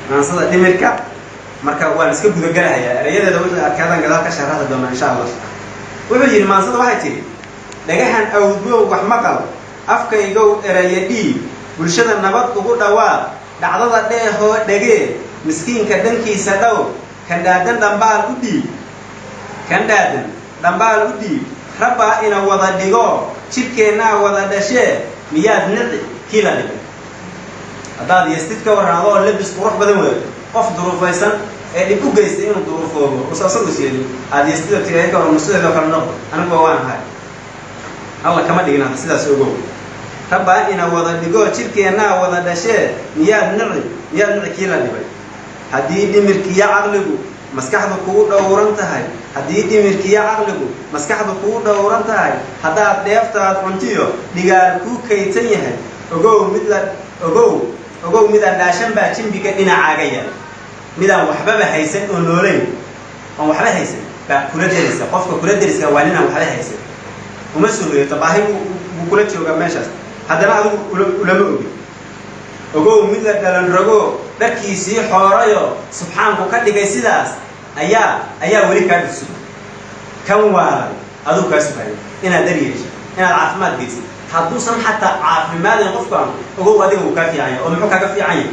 Maansada dhimirka marka waan iska gudagalahayaa erayadeeda, wixii adkaadaan gadaal ka sharaxi doona, insha Allah. Wuxuu yidhi, maansada waxay tidhi: "Dhagahan awdgow wax maqal, afkaygow eraya dhiib, bulshada nabad ugu dhawaaq, dhacdada dheehoo dhegee, miskiinka dhankiisa dhowr, kandhaadan dhambaal u dhiib, kandhaadan dhambaal u dhiib. Rabbaa ina wada dhigo, jidhkeennaa wada dhashee, miyaad nici kii la dhigay?" Haddaad yeestid, ka warran adoo lebis qurux badan weeyo, qof duruufaysan ee dhib u geystay inuu duruufoobo usa asagu is yeelin, aad yeestid oo tirahay, "Ka warran sideedoo kale noqdo, aniguba waan ahay." Alla kama dhigin hadda sidaas, ogow. Rabbaa ina wada dhigo, jidhkeennaa wada dhashee, miyaad nici, miyaad nici kii la dhibay? Haddii dhimirkiyo caqligu maskaxdu kugu dhowran tahay, haddii dhimirkiyo caqligu maskaxdu kugu dhowran tahay, haddaad dheeftaad cuntiyo dhigaal kuu kaydsan yahay, ogow mid la ogow, ogow midaan dhaashan baa jimbiga dhinacaaga yaal. Midaan waxbaba haysan oo noolayn, oon waxba haysan baa kula derisa. Qofka kula deriska waa ninaan waxba haysan. Uma sugayoto baahi buu kula joogaa meeshaas, haddana adigu ulama ogin. Ogow mid la dhalan rogo, dharkiisii xoorayo, subxaanku ka dhigay sidaas, ayaa weli kaa dhursuga. Kan waalan aduu kaa sugayo inaad dar yeesho, inaad caafimaad geysid. Hadduusan xataa caafimaadayn qofkaan, ogow adiga wuu kaa fiican yahay. Oo muxuu kaaga fiican yahay?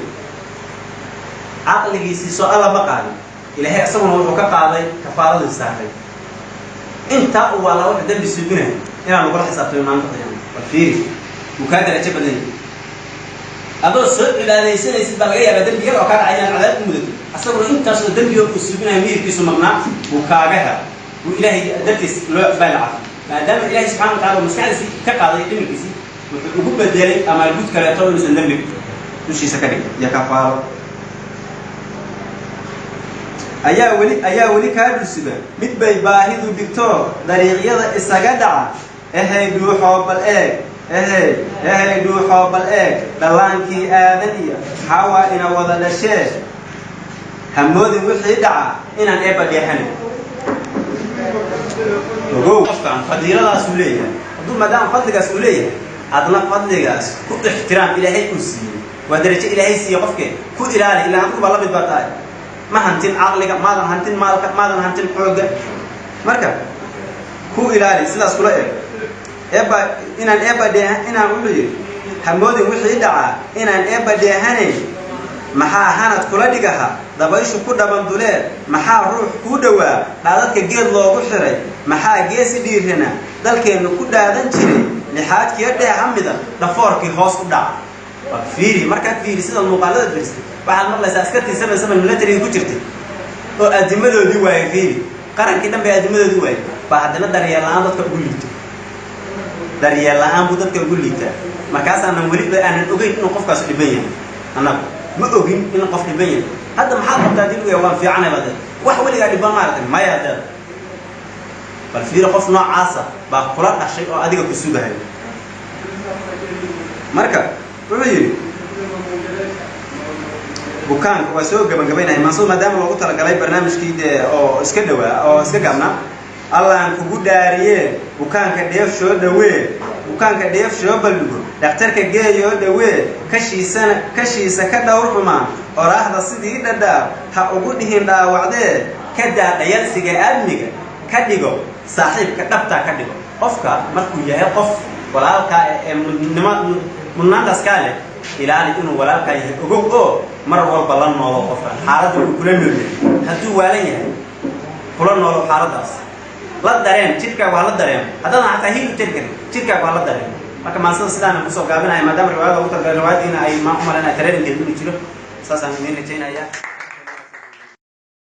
Caqligiisii soo Alla ma qaadin? Ilaahay isaguna wuxuu ka qaaday kafaaradii saaray. Intaa uu waa la wuxuu dambi suubinaya inaan lagula xisaabtamo maalinta qiyaama. Bal fiiri, wuu kaa darajo badan yahay. Adoo soo cibaadaysanaysid baa laga yaabaa dembi yar oo kaa dhacay inaan cadaab u mudato. Asaguna intaasoo dembi oo uu suubinayo, miyirkiisu maqnaa, wuu kaaga hela, wuu Ilaahay dartiis loo baa la cafi, maadaama Ilaahay subxana wa tacala uu maskaxdiisii ka qaaday dhimirkiisii, wuxuu ugu bedelay amaalgud kaleeto inuusan dembi dushiisa ka dhigin iyo kafaaro. Ayaa weli kaa dhulsuga. Mid bay baahidu dhigto, dariiqyada isaga dhaca. Ehey dhuuxoo bal eeg, ehey, ehey dhuuxoo bal eeg, dhallaankii Aadan iyo Xawaa ina wada dhashee, hamoodin wixii dhaca inaan Eebba dheexanayn. Ogow qofkan fadiiladaasuu leeyahay. Hadduu maadaama fadligaas uu leeyahay, adna fadligaas ku ixtiraam Ilaahay uu siiyey. Waa darajo Ilaahay siiyey qofkee, ku ilaali. Ilaa adigu baa la mid baa tahay. Ma hantin caqliga, maadan hantin maalka, maadan hantin xoogga. Marka ku ilaali, sidaas kula eeg. Eebba inaan Eebba dheeha inaan, wuxuu yidhi, hamoodin wixii dhacaa inaan Eebba dheehanayn. Maxaa hanad kula dhigaha dabayshu ku dhaban duleed? Maxaa ruux kuu dhowaa dhaadadka geed loogu xiray? Maxaa geesi dhiirana dalkeennu ku dhaadan jiray? Lixaadkiyo dheeha mida dhafoorkii hoos u dhaca. Waa fiiri, markaad fiiri sidaad muuqaalada fiirsatay, waxaad maqlaysaa askartii 77 militariga ku jirtay oo addimadoodii waayay. Fiiri, qarankii dhan bay addimadoodii waayay. Baa haddana daryeel la-aan dadka ugu liito, daryeel la-aan buu dadka ugu liitaa. Markaasaanan weliba aanan ogeyn inuu qofkaas dhiban yahay. Annagu ma ogin inuu qof dhiban yahay. Hadda maxaad qabtaa hadii lagu yahay? "Waan fiicanay." Baad wax weligaa dhiban maaragtay maya deed. Bal fiiri, qof noocaasa baa kula dhashay oo adiga ku sugahay. Marka wuxuu yidhi bukaanka, waa soo gabagabaynaya maansada maadaama loogu talagalay barnaamijkii dee oo iska dhawaa oo iska gaabnaa. "Allaan kugu dhaariye, bukaanka dheef soo dhawee, bukaanka dheef soo baldhigo, dhakhtarka geeyoo dhawee, kashiisana kashiisa ka dhowr xumaan, oraahda sidii dhadhaab ha ugu dhihin dhaawacdee, ka daa dhayalsiga aadmiga, ka dhigo saaxiibka dhabtaa ka dhigo." Qofka markuu yahay qof walaalkaa ee mudnimo mudnaantaas kaa leh, ilaali inuu walaalkaa yahay. Ogow oo mar walba la noolo qofkan xaaladda uu kula nool yahay. Hadduu waalan yahay, kula noolo xaaladdaas, la dareen. Jidhkaagu hala dareemo. Haddaadan xataa hiil u tari karin, jidhkaagu hala dareemo. Marka maansada sidaana kusoo gaabinaya, maadaama riwaayada ugu talagalay riwaayadiina ay maan u malanaya tareeninkeeda inuu jiro, saasaan idiin rajaynaya.